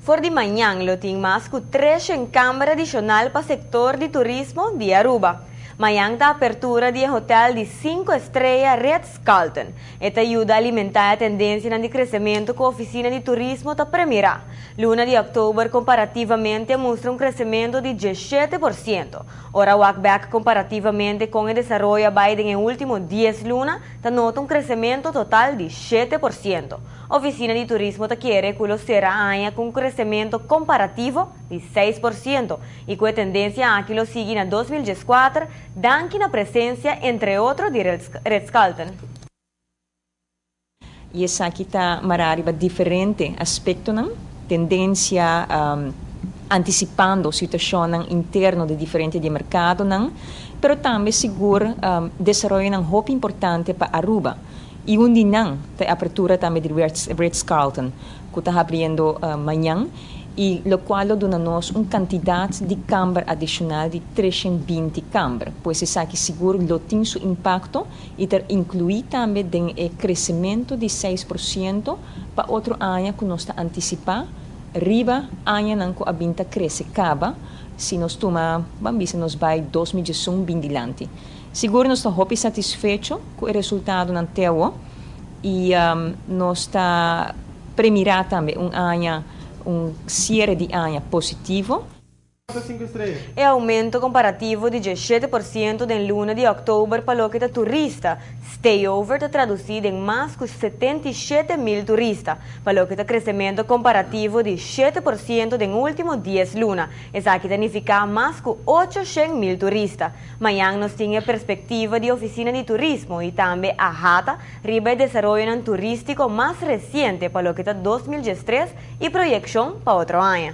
For di mañan lo tin mas cu 300 camber adicional pa sector di turismo di Aruba. Mañan ta apertura di hotel di 5 strea Ritz-Carlton. E ta yuda alimenta e tendencia di crecemento cu Oficina di Turismo ta premira. Luna di october comparativamente a mustra un crecemento di 17%. Ora wak back comparativamente cu e desaroyo den ultimo 10 luna, ta nota un crecemento total di 7%. Oficina di Turismo ta kere cu lo cera aña cu un crecemento comparativo di 6% y cu e tendencia aki lo sigui na 2014, danki na presencia, entre otro, di Ritz-Carlton. Y esaki ta mara riba diferente aspectonan, tendencia, anticipando situacion interno di diferente di mercadonan, pero tambe sigur desaroyo hopi importante pa Aruba. Y un di nan, e apertura tambe di Ritz-Carlton, cu ta habriendo mañan, y locual ta duna nos un cantidad di camber adicional di 320 camber. Pues esaki sigur lo tin su impacto y ta inclui tambe e crecemento di 6% pa otro aña cu nos ta anticipa riba añanan cu a bin ta crece caba, si nos tuma, ban bisa, nos bay 2021 bin dilanti. Sigur nos ta hopi satisfecho cu e resultadonan te awor y nos ta premira tambe un aña, un cierre di aña positivo. E aumento comparativo di 17% den luna di october pa loke ta turista. Stayover ta traduci den mas cu 77 mil turista, pa loke ta crecemento comparativo di 7% den ultimo 10 luna. Esaki ta significa mas cu 800 mil turista. Mañan nos tin perspectiva di Oficina di Turismo y tambe AHATA riba desaroyo turistico mas reciente pa loke ta 2013 y proyeccion pa otro aña.